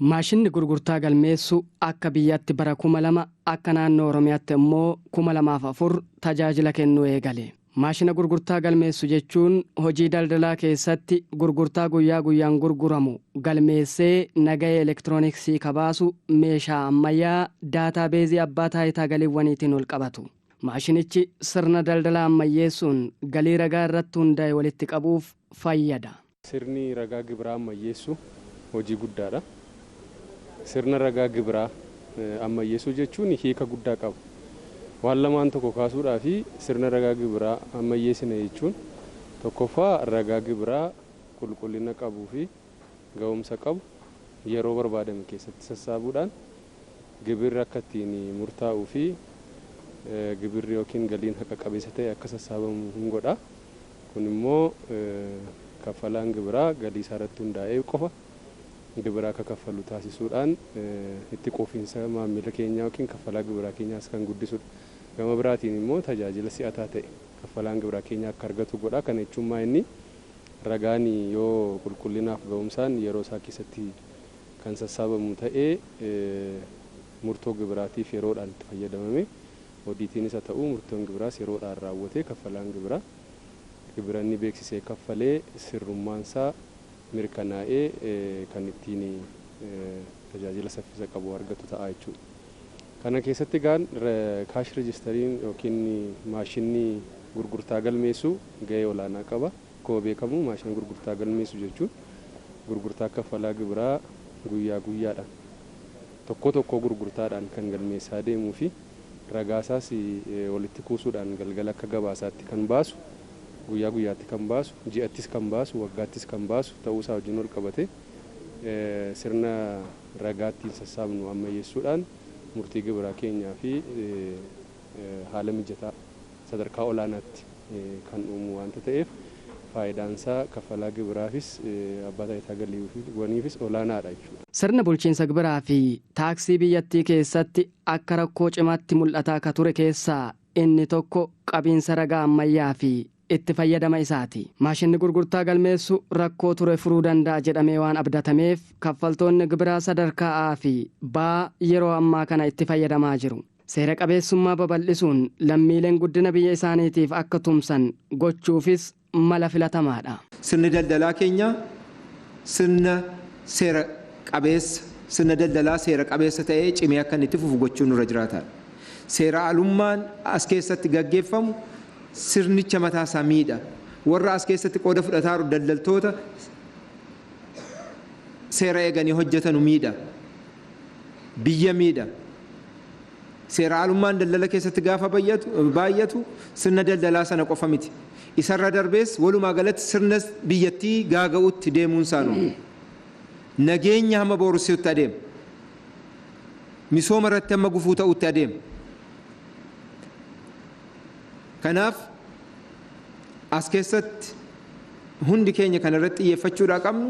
Maashinni gurgurtaa galmeessu akka biyyaatti bara 2000, akka naannoo Oromiyaatti immoo 2004 tajaajila kennuu eegale. Maashina gurgurtaa galmeessu jechuun hojii daldalaa keessatti gurgurtaa guyyaa guyyaan gurguramu galmeessee nagahee elektirooniksii kabaasu meeshaa ammayyaa daataabeezii abbaa taayitaa galiiwwaniitiin ol qabatu. Maashinichi sirna daldalaa ammayyeessuun galii ragaa irratti hundaa'e walitti qabuuf fayyada. Sirni ragaa gibiraa ammayyeessu hojii guddaadha. Sirna ragaa gibiraa ammayyeessuu jechuun hiika guddaa qaba. Waan lamaan tokko kaasuudhaa fi sirna ragaa gibiraa ammayyeessina jechuun, tokkoffaa, ragaa gibiraa qulqullina qabuu fi ga'umsa qabu yeroo barbaadame keessatti sassaabuudhaan gibirri akka ittiin murtaa'uu fi gibirri yookiin galiin haqa qabeessa ta'e akka sassaabamu hin godha. Kun immoo kaffalaan gibiraa galii isaa irratti hundaa'ee qofa gibira akka kaffalu taasisuudhaan itti quufinsa maamila keenyaa yookiin kaffalaa gibiraa keenyaas kan guddisudha. Gama biraatiin immoo tajaajila si'ataa ta'e kaffalaan gibiraa keenyaa akka argatu godha. Kana jechuun maa inni ragaan yoo qulqullinaaf ga'umsaan yeroo isaa keessatti kan sassaabamu ta'ee, murtoo gibiraatiif yeroodhaan itti fayyadamame, odiitiinis haa ta'u murtoon gibiraas yeroodhaan raawwatee, kaffalaan gibiraa gibira inni beeksisee kaffalee sirrummaansaa mirkanaa'ee kan ittiin tajaajila saffisa qabu argatu ta'a jechuudha. Kana keessatti gaan cash registeriin yookiin maashinni gurgurtaa galmeessu gahee olaanaa qaba. Akkuma beekamu, maashina gurgurtaa galmeessu jechuun gurgurtaa kaffalaa gibiraa guyyaa guyyaadhaan tokko tokko gurgurtaadhaan kan galmeessaa deemuu fi ragaasaas walitti kuusuudhaan galgala akka gabaasaatti kan baasu, guyyaa guyyaatti kan baasu, ji'attis kan baasu, waggaattis kan baasu ta'uusaa wajjin wal qabate, sirna ragaa ittiin sassaabnu ammayyeessuudhaan murtii gibiraa keenyaa fi haala mijataa sadarkaa olaanaatti kan uumu waanta ta'eef, faayidaansaa kaffalaa gibiraafis abbaa taayitaa galiiwwaniifis olaanaadha jechuudha. Sirna bulchiinsa gibiraa fi taaksii biyyattii keessatti akka rakkoo cimaatti mul'ataa akka ture keessaa inni tokko qabiinsa ragaa ammayyaa fi itti fayyadama isaati. Maashinni gurgurtaa galmeessu rakkoo ture furuu danda'a jedhamee waan abdatameef, kaffaltoonni gibiraa sadarkaa A fi B yeroo ammaa kana itti fayyadamaa jiru. Seera qabeessummaa babal'isuun lammiileen guddina biyya isaaniitiif akka tumsan gochuufis mala filatamaadha. Sirni daldalaa keenya sirna seera qabeessa, sirna daldalaa seera qabeessa ta'ee cimee akka inni itti fufu gochuun nurra jiraataadha. Seera alummaan as keessatti gaggeeffamu sirnicha mataa isaa miidha. Warra as keessatti qooda fudhataaru, daldaltoota seera eeganii hojjetanu miidha. Biyya miidha. Seera alummaan daldala keessatti gaafa baay'atu sirna daldalaa sana qofa miti. Isarra darbees walumaa galatti sirna biyyattii gaaga'utti deemuun isaanu. Nageenya hamma boorsuutti adeema. Misooma irratti hamma gufuu ta'utti adeema. Kanaaf as keessatti hundi keenya kan irratti xiyyeeffachuudhaa qabnu,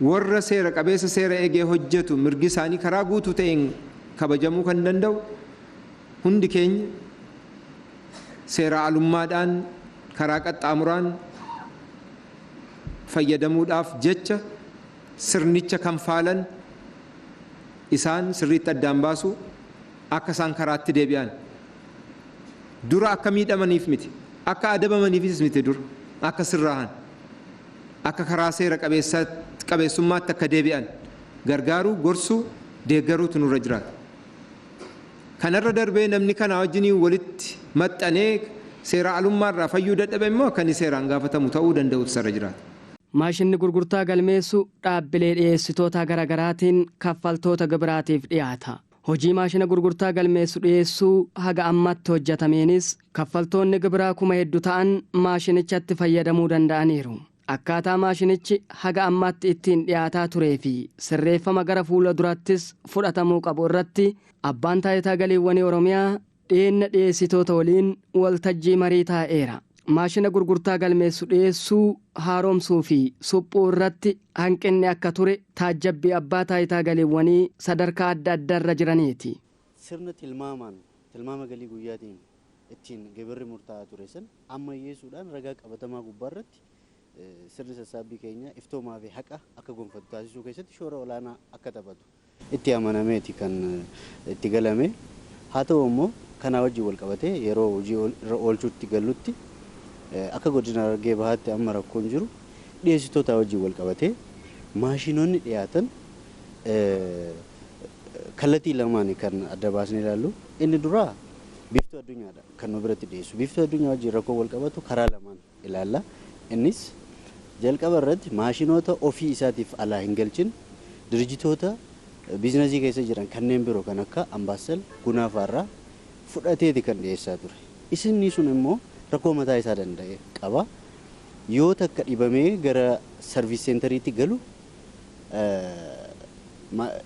warra seera qabeessa, seera eegee hojjetu mirgi isaanii karaa guutuu ta'een kabajamuu kan danda'u, hundi keenya seera alummaadhaan karaa qaxxaamuraan fayyadamuudhaaf jecha sirnicha kan faalan isaan sirriitti addaan baasu, akka isaan karaatti deebi'an, dura akka miidhamaniif miti, akka adabamaniifis miti, dura akka sirraahan, akka karaa seera qabeessummaatti akka deebi'an gargaaruu, gorsuu, deeggaruutu nurra jiraata. Kanarra darbee namni kanaa wajjiniin walitti maxxanee seera alummaarraa fayyuu dadhabe immoo akka inni seeraan gaafatamu ta'uu danda'utu sarra jiraata. Maashinni gurgurtaa galmeessu dhaabbilee dhiyeessitoota garaagaraatiin kaffaltoota gibiraatiif dhiyaata. Hojii maashina gurgurtaa galmeessu dhiyeessuu haga ammatti hojjetameenis kaffaltoonni gibiraa 10,000 ta'an maashinichatti fayyadamuu danda'aniiru. Akkaataa maashinichi haga ammaatti ittiin dhiyaataa turee fi sirreeffama gara fuula durattis fudhatamuu qabu irratti abbaan taayitaa galiiwwanii Oromiyaa dhiyeenya dhiyeessitoota waliin waltajjii marii taa'eera. Maashina gurgurtaa galmeessu dhiyeessuu, haaromsuu fi suphuu irratti hanqinni akka ture taajjabbii abbaa taayitaa galiiwwanii sadarkaa adda addaarra jiraniiti. Sirna tilmaamaan, tilmaama galii guyyaatiin ittiin gibirri murtaa'aa ture san ammayyeessuudhaan ragaa qabatamaa gubbaa irratti Sirni sassaabbii keenya iftoomaa fi haqa akka gonfatu taasisuu keessatti shoora olaanaa akka taphatu itti amanameeti kan itti galame. Haa ta'u immoo kanaa wajjin wal qabatee yeroo hojii irra oolchuutti gallutti akka godina Harargee Bahaatti amma rakkoon jiru dhiyeessitoota wajjin wal qabatee maashinoonni dhiyaatan kallattii lamaan kan adda baasnee ilaallu. Inni duraa Biiftuu Addunyaadha kan nu biratti dhiyeessu. Biiftuu Addunyaa wajjin rakkoo wal qabatu karaa lamaan ilaalla. Innis jalqaba irratti maashinoota ofii isaatiif alaa hin galchin dirijitoota biizinasii keessa jiran kanneen biroo kan akka Ambaasal, Gunaa fa'aarraa fudhateeti kan dhiyeessaa ture. Isinni sun immoo rakkoo mataa isaa danda'e qaba. Yoo takka dhibamee gara sarviis seentariitti galu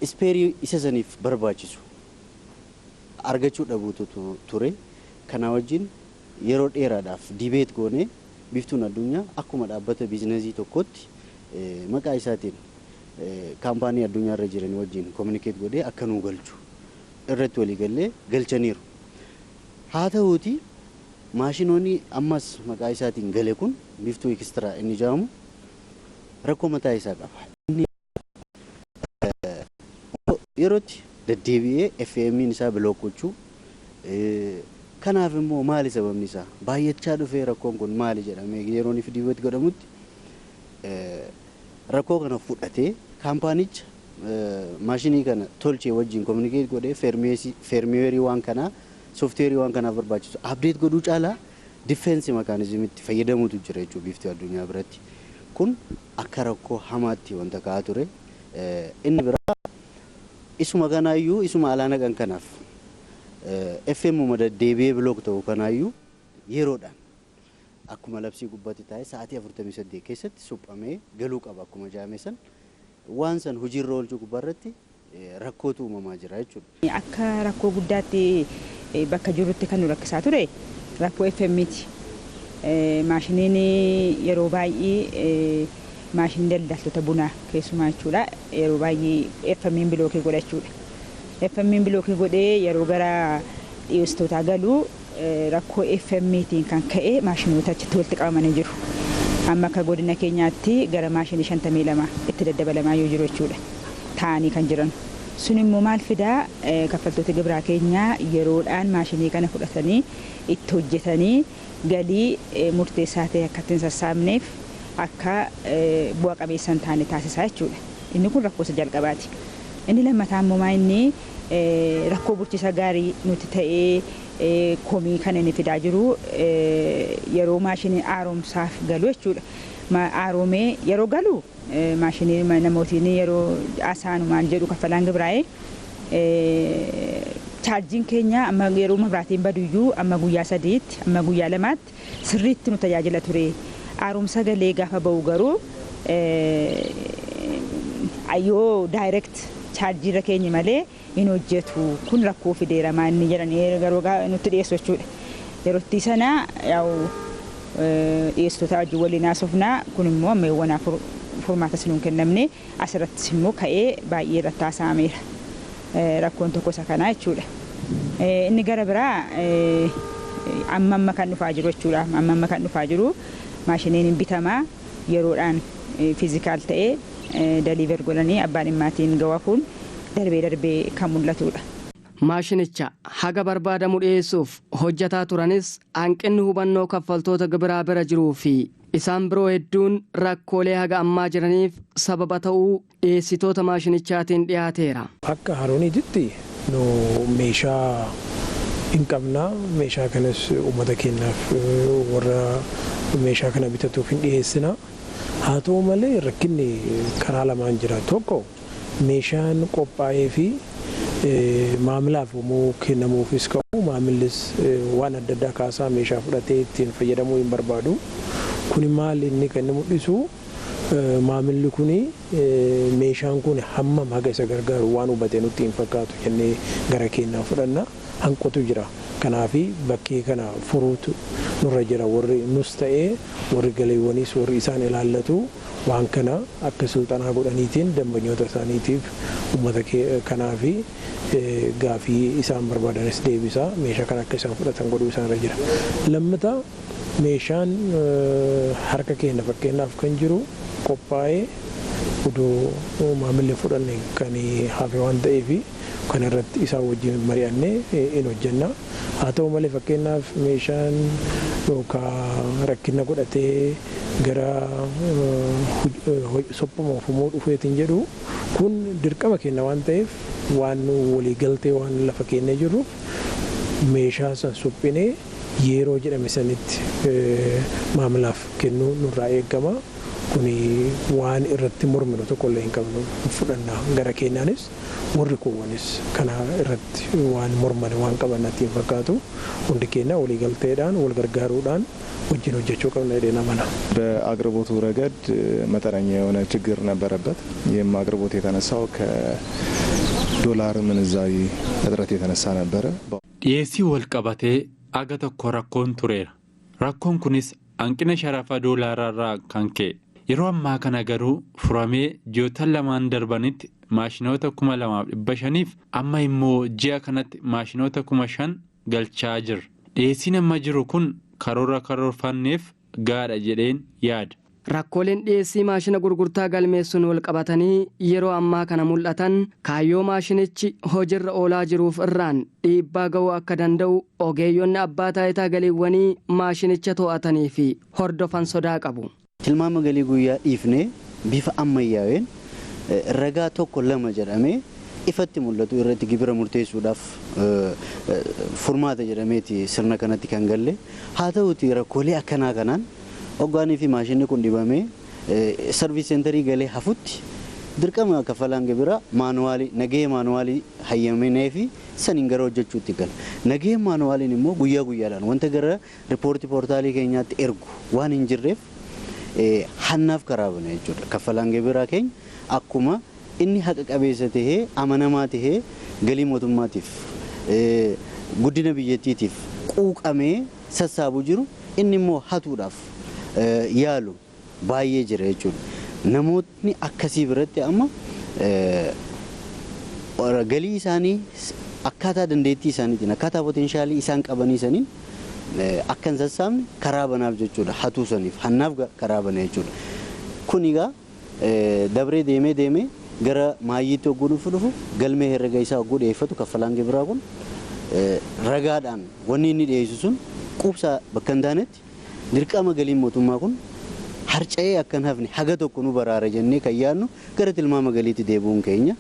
ispeerii isa saniif barbaachisu argachuu dhabuutu ture. Kana wajjin yeroo dheeraadhaaf dibeet goonee Biiftuun Addunyaa akkuma dhaabbata biizinasii tokkotti maqaa isaatiin kaampaanii addunyaa irra jiran wajjin kominikeet godhee akka nuu galchu irratti waliigallee galchaniiru. Haa ta'uuti maashinoonni ammas maqaa isaatiin gale kun Biiftuu Ekistiraa inni jedhamu rakkoo mataa isaa qaba. Inni yerootti deddeebi'ee FM'n isaa bilook gochuu, kanaaf immoo maali sababni isaa baay'achaa dhufee rakkoon kun maali jedhamee yeroo inni dibeet godhamutti rakkoo kana fudhatee kaampaanicha maashinii kana tolchee wajjin kominikeet godhee feermiweerii waan kanaa sooftiweerii waan kanaaf barbaachisu abdeet godhuu caalaa difeensi makaanizimitti fayyadamuutu jira jechuudha Biiftuu Addunyaa biratti. Kun akka rakkoo hamaatti wanta ka'aa ture. Inni biraa isuma kanaayyuu isuma alaa naqan kanaaf FM deddeebi'ee bilook ta'u kanaayyuu yeroodhaan akkuma labsii gubbaatti taa'e sa'aatii 48 keessatti suphamee galuu qaba akkuma jaame san waan san hojiirra oolchuu gubbaarratti rakkootu uumamaa jira jechuudha. Akka rakkoo guddaatti bakka jirutti kan nu rakkisaa ture rakkoo FM'ti. Maashiniin yeroo baay'ee maashinii daldaltoota bunaa keessumaa jechuudha. Yeroo baay'ee FM'n bilookii godha jechuudha. FM'n bilookii godhee yeroo gara dhiyeessitootaa galu rakkoo FM'tiin kan ka'e maashinoota achitti walitti qabamanii jiru. Amma akka godina keenyaatti gara maashinii 52 itti daddabalamaa yoo jiru jechuudha. Taa'anii kan jiran. Sun immoo maal fidaa, kaffaltoota gibiraa keenyaa yeroodhaan maashinii kana fudhatanii itti hojjetanii galii murteessaa ta'e akka ittiin sassaabneef akka bu'a qabeessa hin taane taasisaa jechuudha. Inni kun rakkoo isa jalqabaati. Inni lammataa immoo maa inni rakkoo bulchiisa gaarii nuti ta'ee komii kan inni fidaa jiru yeroo maashinii haaromsaaf galu jechuudha. Haaromee yeroo galu maashinii namootiin yeroo haasa'an maal jedhu kaffalaan gibiraa'ee chaarjiin keenya amma yeroo mabraatiin baduyyuu amma guyyaa 3tti amma guyyaa 2tti sirriitti nu tajaajila ture. Haaromsa galee gaafa ba'u garuu yoo daayirekt chaarjiirra keenya malee hin hojjetu, kun rakkoo fideera maa inni jedhanii garuu nutti dhiyeessu jechuudha. Yerootti sana yaa'u dhiyeessitoota wajjin waliin haasofnaa, kun immoo ammayyoowwan furmaata sinuun kennamne asirrattis immoo ka'ee baay'ee irratti haasa'ameera. Rakkoon tokko isa kanaa jechuudha. Inni gara biraa amma amma kan dhufaa jiru jechuudha. Amma amma kan dhufaa jiru maashiniin hin bitamaa yeroodhaan physical ta'ee deliver godhanii abbaan dhimmaatiin gawafuun darbee darbee kan mul'atudha. Maashinicha haga barbaadamu dhiyeessuuf hojjetaa turanis hanqinni hubannoo kaffaltoota gibiraa bira jiruu fi isaan biroo hedduun rakkoolee haga ammaa jiraniif sababa ta'uu dhiyeessitoota maashinichaatiin dhiyaateera. Akka Harooniititti nu meeshaa hin qabna. Meeshaa kanas uummata keenyaaf, warra meeshaa kana bitatuuf hin dhiyeessina. Haa ta'u malee rakkinni karaa lamaan jira. Tokko meeshaan qophaa'ee fi maamilaaf immoo kennamuufis ka'u maamillis waan adda addaa kaasaa meeshaa fudhatee ittiin fayyadamuu hin barbaadu. Kuni maal inni kan inni mul'isu, maamilli kuni meeshaan kun hammam haga isa gargaaru waan hubatee nutti hin fakkaatu jennee gara keenyaa fudhanna, hanqotu jira. Kanaafi bakkee kana furuutu nurra jira. Warri nus ta'ee warri galiiwwanis warri isaan ilaallatu waan kana akka sulxanaa godhaniitiin dambanyoota isaaniitiif, uummata kanaafi gaafii isaan barbaadanis deebisaa meeshaa kana akka isaan fudhatan godhuu isaan irra jira. Lammataa Meeshaan harka keenya fakkeenyaaf kan jiru qophaa'ee odoo maamilli fudhanne kan hafe waan ta'eef kan irratti isaan wajjin mari'annee in hojjenna. Haa ta'u malee fakkeenyaaf meeshaan yookaan rakkina godhatee gara sophama ofumuu dhufeetiin jedhu kun dirqama keenya waan ta'eef waan waliigaltee waan lafa keenyee jirruuf meeshaa san suphinee yeroo jedhame sanitti maamilaaf kennuu nurraa eegama. Kuni waan irratti morminu tokkollee hin qabnu fudhanna gara keenyaanis warri kuuwwanis kana irratti waan morman waan qaban natti hin fakkaatu hundi keenya waliigalteedhaan wal gargaaruudhaan wajjin hojjechuu qabna jedhee amana. በአቅርቦቱ ረገድ መጠነኛ የሆነ ችግር ነበረበት። ይህም አቅርቦት የተነሳው ከዶላር ምንዛሪ እጥረት የተነሳ ነበረ። Dhiyeessii wal qabatee aga tokko rakkoon tureera. Rakkoon kunis hanqina sharafa doolaarraa kan ka'e. Yeroo ammaa kana garuu furamee ji'oota lamaan darbanitti maashinoota 2500 amma immoo ji'a kanatti maashinoota 5000 galchaa jirra. Dhiyeessiin amma jiru kun karoora karoorfanneef gaadha jedheen yaada. Rakkooleen dhiyeessii maashina gurgurtaa galmeessuun wal qabatanii yeroo ammaa kana mul'atan kaayyoo maashinichi hojiirra oolaa jiruuf irraan dhiibbaa ga'uu akka danda'u ogeeyyonni abbaa taayitaa galiiwwanii maashinicha to'atanii fi hordofan sodaa qabu. Tilmaama galii guyyaa dhiifnee bifa ammayyaa'een ragaa tokko lama jedhamee ifatti mul'atu irratti gibira murteessuudhaaf furmaata jedhameeti sirna kanatti kan galle haa ta'uti rakkoolee akkanaa kanaan hoggaanii fi maashinni kun dhibamee service centerii galee hafutti dirqama kaffalaan gibira manualii nagahee manualii hayyamnee fi saniin gara hojjechuutti gala. Nagahee manualiin immoo guyyaa guyyaadhaan wanta gara riippoortii poortaalii keenyaatti ergu waan hin jirreef hannaaf karaa bana jechuudha. Kaffalaan gibiraa keenya akkuma inni haqa qabeessa tahee amanamaa tahee galii mootummaatiif guddina biyyattiitiif quuqamee sassaabu jiru inni immoo hatuudhaaf yaalu baay'ee jira jechuudha. Namootni akkasii biratti amma galii isaanii akkaataa dandeettii isaaniitiin akkaataa poteenshaalii isaan qabanii saniin akka hin sassaabne karaa banaaf jechuudha. Hatuu saniif hannaaf karaa bana jechuudha. Kun egaa dabree deemee deemee gara maayyiitti hogguu dhufu dhufu galmee herrega isaa hogguu dhiyeeffatu kaffalaan gibiraa kun ragaadhaan wanni inni dhiyeessu sun quubsaa bakka hin taanetti dirqama galiin mootummaa kun harca'ee akka hin hafne haga tokko nu baraara jennee kan yaadnu gara tilmaama galiitti deebi'uun keenya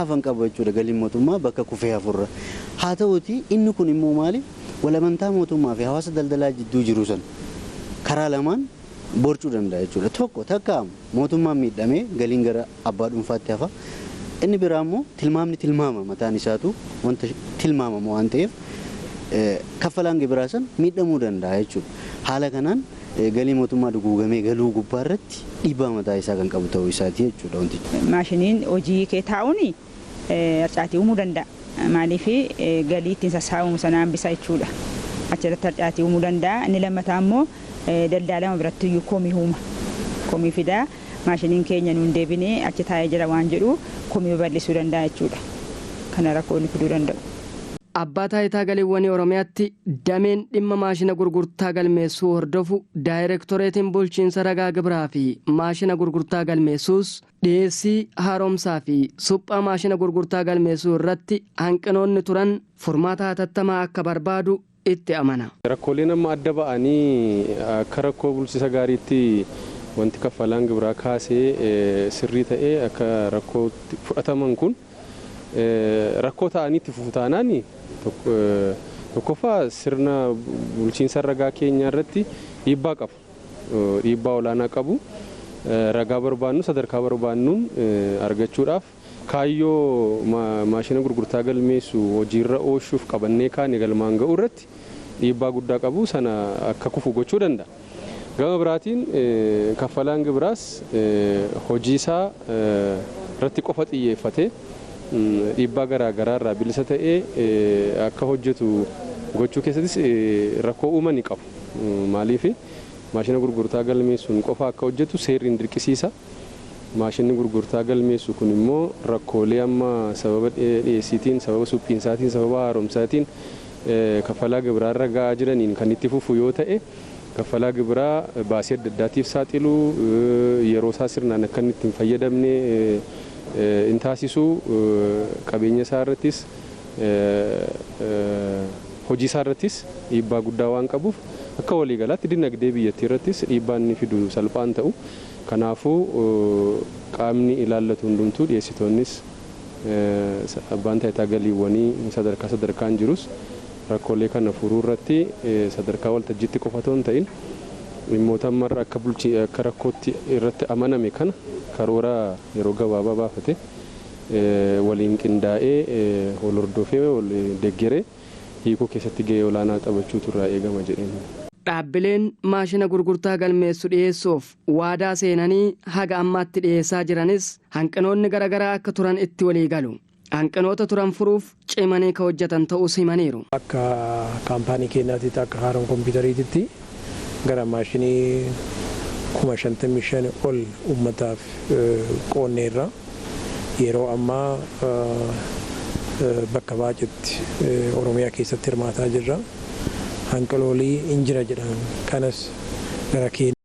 hafan qabu jechuudha galiin mootummaa bakka kufee hafurra. Haa ta'uti inni kun immoo maali walamantaa mootummaa fi hawaasa daldalaa jidduu jiru san karaa lamaan borcuu danda'a jechuudha. Tokko takka mootummaan miidhamee galiin gara abbaa dhuunfaatti hafa. Inni biraa immoo tilmaamni tilmaama mataan isaatu wanta tilmaamamu waan ta'eef kaffalaan gibiraa san miidhamuu danda'a jechuudha. Haala kanaan galii mootummaa duguugamee galuu gubbaa irratti dhiibbaa mataa isaa kan qabu ta'uu isaati jechuudha wantichi. Maashiniin hojii kee taa'uun harcaatii uumuu danda'a. Maaliif galii ittiin sassaabamu sana hambisa jechuudha. Achirratti harcaatii uumuu danda'a. Inni lammataa immoo daldalama biratti iyyuu komii uuma. Komii fidaa maashiniin keenya nuun deebinee achi taa'ee jira waan jedhu komii babal'isuu danda'a jechuudha. Kana rakkoo inni fiduu danda'u. Abbaa taayitaa galiiwwanii Oromiyaatti dameen dhimma maashina gurgurtaa galmeessuu hordofu daayirektoreetiin bulchiinsa ragaa gibiraa fi maashina gurgurtaa galmeessuus dhiyeessii haaromsaa fi suphaa maashina gurgurtaa galmeessuu irratti hanqinoonni turan furmaata hatattamaa akka barbaadu itti amana. Rakkooleen amma adda ba'anii akka rakkoo bulchiinsa gaariitti wanti kaffalaan gibiraa kaasee sirrii ta'ee akka rakkootti fudhataman kun rakkoo ta'anii itti fufu taanaan tokkoffaa sirna bulchiinsa ragaa keenyaa irratti dhiibbaa qabu. Dhiibbaa olaanaa qabu. Ragaa barbaannu sadarkaa barbaannuun argachuudhaaf kaayyoo maashina gurgurtaa galmeessu hojiirra oolchuuf qabannee kaane galmaan ga'uu irratti dhiibbaa guddaa qabu sana akka kufu gochuu danda'a. Gama biraatiin kaffalaan gibiraas hojii isaa irratti qofa xiyyeeffatee dhiibbaa garaa garaa irraa bilisa ta'ee akka hojjetu gochuu keessattis rakkoo uuman ni qabu. Maaliif maashina gurgurtaa galmeessuun qofa akka hojjetu seerri hin dirqisiisa. Maashinni gurgurtaa galmeessu kun immoo rakkoolee amma sababa dhiyeessiitiin, sababa suphiinsaatiin, sababa haaromsaatiin kaffalaa gibiraarra ga'aa jiraniin kan itti fufu yoo ta'e Kaffalaa gibiraa baasii adda addaatiif saaxilu, yeroo isaa sirnaan akka inni ittiin fayyadamne hin taasisu, qabeenya isaa irrattis hojii isaa irrattis dhiibbaa guddaa waan qabuuf, akka waliigalaatti dinagdee biyyattii irrattis dhiibbaa inni fidu salphaan ta'u. Kanaafuu qaamni ilaallatu hundumtuu, dhiyeessitoonnis, abbaan taayitaa galiiwwanii sadarkaa sadarkaan jirus, rakkoolee kana furuu irratti sadarkaa waltajjiitti qofa otoo hin ta'in, dhimmoota ammarra akka bulchii akka rakkootti irratti amaname kana karoora yeroo gabaabaa baafate waliin qindaa'ee, wal hordofee, wal deeggaree hiikuu keessatti gahee olaanaa taphachuutu irraa eegama jedheen. Dhaabbileen maashina gurgurtaa galmeessu dhiyeessuuf waadaa seenanii haga ammaatti dhiyeessaa jiranis hanqinoonni garaagaraa akka turan itti walii galu. Hanqinoota turan furuuf cimanii ka hojjetan ta'us himaniiru. Akka kaampaanii keenyaatitti, akka Haaroon Kompiitariititti, gara maashinii 55,000 ol uummataaf qoonneerra. Yeroo ammaa bakka baay'eetti Oromiyaa keessatti hirmaataa jirra. Hanqinoolii hin jira jedhan kanas gara keenya.